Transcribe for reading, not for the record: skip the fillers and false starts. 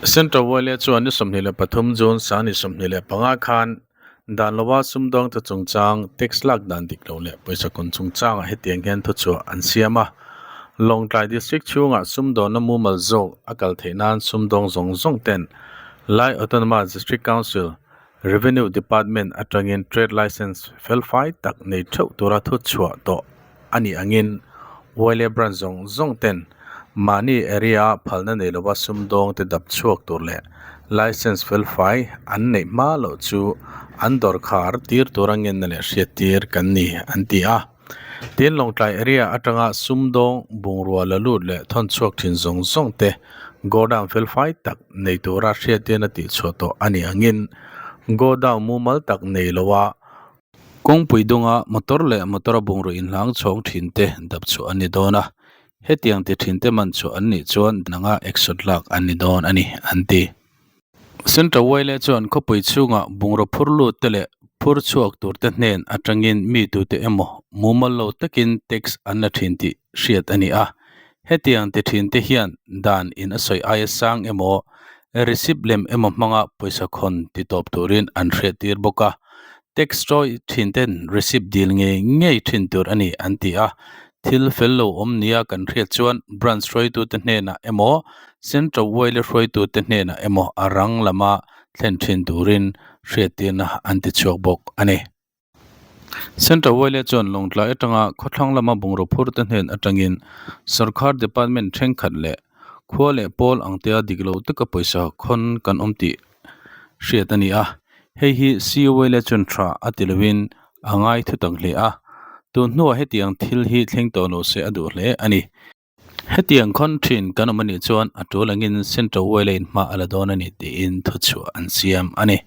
Central Wale chuan ni 23 June sang ni 25 khan dan lova sumdawng te chungchang tax lak dan dik lo leh pawisa kun chungchangah hetiang hian thuchhuah an siam a. Lawngtlai District chhungah sumdawnna mumal zawk a kal theih nan sumdawng zawng zawng ten Lai Autonomous District Council Revenue Department atangin Trade Licence felfai tak nei theuh tura thuchhuah tawh a nih angin Wile Branch zawng zawng ten mahni area a phalna nei lova sumdawng te dap chhuak tur leh Licence felfai an neih hma loh chu an dawr khar tir tura ngenna leh hriattir kan ni an ti a. Tin, Lawngtlai area atanga sumdawng bungrua la lut leh thawn chhuak thin zawng zawng te godown felfai tak nei tura hriattirna tihchhuah tawh a nih angin godown mumal tak nei loa kawngpui dunga motor leh motor a bungrua inhlang chhawng thin te dap chhuah an ni dawn a, hetiang ti thin te man chhuah an nih chuan nanga action lak an ni dawn a ni an ti. Central Wile chuan khawpui chhungah bungraw phur lut te leh phur chhuak tur te hnen atangin mi tute emaw mumal lo takin tax an la thin tih hriat a ni a. Hetiang ti thin te hian dan in a sawi aia sang emaw receipt lem emaw hmanga pawisa khawn ti tawp turin an hriattir bawk a. Tax chawi thin ten receipt dil ngei ngei thin tur a ni an ti a. Thil fel lo awm nia kan hriat chuan branch hruaitute hnenah emaw Central Wile hruaitute hnenah emaw a rang lama thlen thin turin hriattirna an ti chhuak bawk a ni. Central Wile chuan Lawngtlai atanga khawthlang lama bungraw phurte hnen atangin sorkar department thenkhat leh khua leh pawl angtea dik lo taka pawisa khawn kan awm tih hriat a ni a, hei hi CUA chuan tha a ti lovin a ngai thutak hle a, tun hnuah hetiang thil hi thleng tawh lo se a duh hle a ni. Hetiang khawn thin kan awm a nih chuan a tul angin Central Whale-in hma a la dawn a ni tiin thuchhuah an siam a ni.